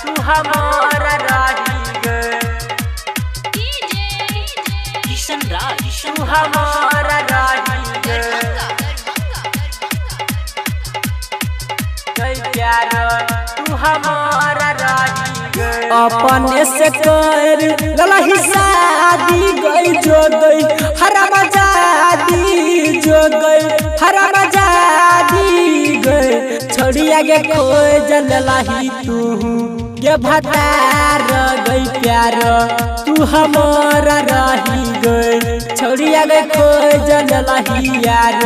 तू हमारा रही गे। किशन राज तू हमारा रही गे। गई प्यार तू हमारा रही गे। अपने से कर ललही शादी गई जो गई हरा जादी जो गई हरा जादी गई छोड़िया के खोज ललही तू के भतार गई प्यार तू हमारा रही गई छोड़िया के खोज ललही यार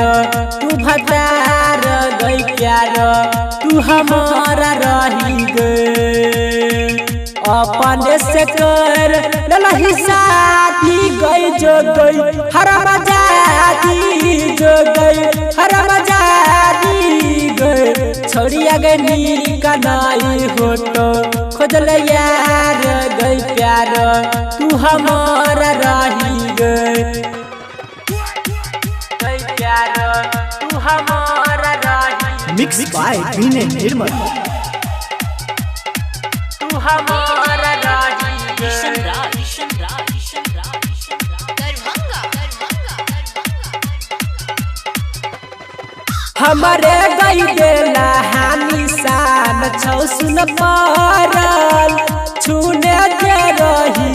तू भतार गई प्यार तू हमारा रही गई। अपने से कर ललही शादी गई जो गई हरा जादी जो गई हरा जादी गई छोड़िया गई निकनाई हो तो खोजल यार गई प्यार तू हमारा रही गई। गई प्यार तू हमारा रही। मिक्स बाय विनय निर्मल। तू हमारा रही किशन गे। राज किशन राज किशन राज किशन राज हमारे गई देला हानि शान छौ सुन पारल छूने जे रही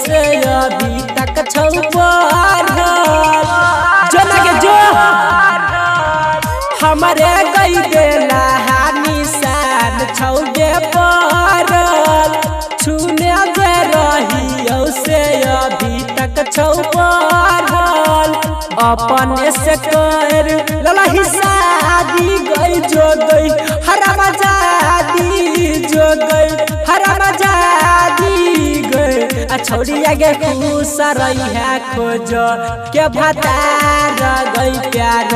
से अभी तक छौ पारल जो लगे जो हमारे गई देला हानि शान छौ गे पारल छूने जे रही से अभी तक छौ पारल। अपने से कर ललही शादी गई जो गई हरा जादी जो गई हरा जादी गई आ छोड़िया के खुश रही है खोज के भतार गई प्यार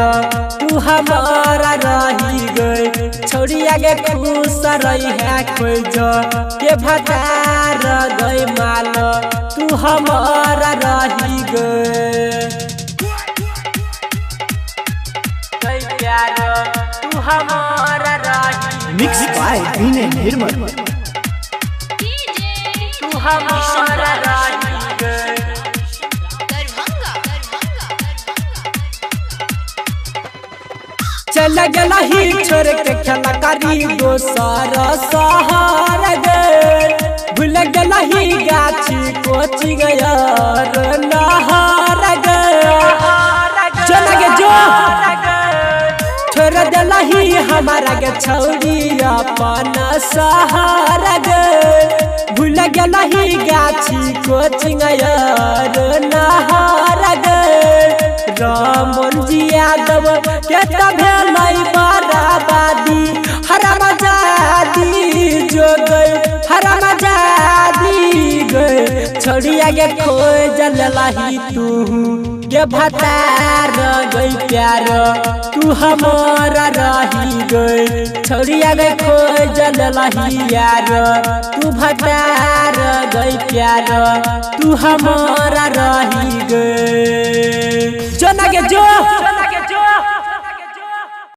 तू हमारा रही गई छोड़िया के खुश रही है खोज के भतार गई माल तू हमारा रही गई। गई प्यार तू हमारा रही। मिक्स बाय विनय निर्मल। तू हमारा रही गे। चल गला ही छोड़ के खेला करी दोसर सहार गे भूल गला ही गाछी कोची गया नहार गे चल गे जो छोड़ दिला ही हमारा गे छौरी अपन सहार गे भूल गला ही गाछी कोची गया नहार गे। रामन जी यादव के भेलै बराबादी हरा जादी जो गई हरा जादी गई छोड़िया के खोज ललही तू के भतार गई प्यार तू हमारा रही गई छोड़िया के खोज ललही यार तू भतार गई प्यार तू हमारा रही गई। जो लगे जो।